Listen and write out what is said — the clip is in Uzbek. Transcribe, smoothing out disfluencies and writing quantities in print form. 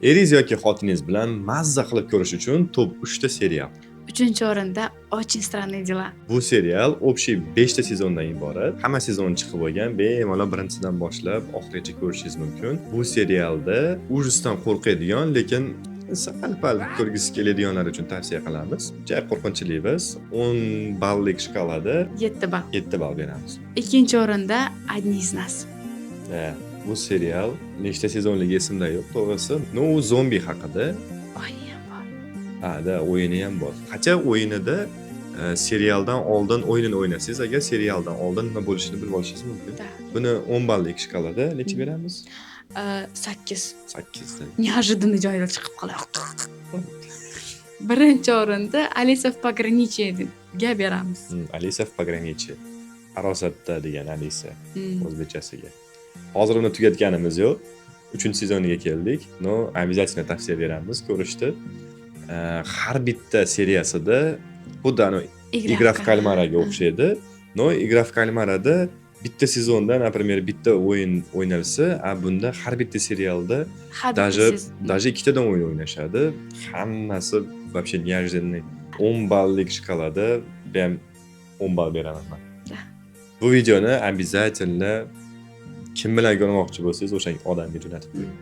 Eringiz yoki xotiningiz bilan mazza qilib ko'rish uchun top 3 ta serial. Uchinchi o'rinda "Очень странные дела". Bu serial общий 5 ta sezondan iborat. Hamma sezon chiqib bo'lgan, bemalol birinchisidan boshlab oxirigacha ko'rishingiz mumkin. Bu serialda ужас dan qo'rqadigan, lekin sal pal ko'rgisi keladiganlar uchun tavsiya qilamiz. Ja qo'rqinchli emas. 10 ballik shkalada 7 ball. 7 ball beramiz. Ikkinchi o'rinda "Одни из нас". Bu serial nechta sezonligi esimda yo'q, to'g'risi. Но, u zombi haqida. O'yini ham bor. Ha, да, o'yini ham bor. Qancha o'yinida serialdan oldin o'yinini o'ynasangiz, agar serialdan oldin nima bo'lishini bilib olishingiz mumkin. Да. Buni 10 ballik shkalada necha beramiz? 8. 8 ta. Неожиданный joyda chiqib qoladi. Birinchi o'rinda "Алиса в пограничье" ga beramiz. "Алиса в пограничье". Harosatda degan Alisa o'zbekchasiga. Hozir uni tugatganimiz yo'q. 3-sezoniga keldik. Но, обязательно tavsiya beramiz ko'rishni. Har bitta seriyasida xuddi anavi "Игра в кальмара" ga o'xshaydi. Но, "Игра в кальмара" da bitta sezonda, например, bitta o'yin o'ynalsa, a bunda har bitta serialda Har bitta даже даже ikkitadan o'yin o'ynashadi. Hammasi вообще неожиданный. 10 ballik shkalada ham 10 ball beraman man. Да. Bu videoni обязательно kim bilan ko'rmoqchi bo'lsangiz, o'sha odamga jo'natib qo'ying.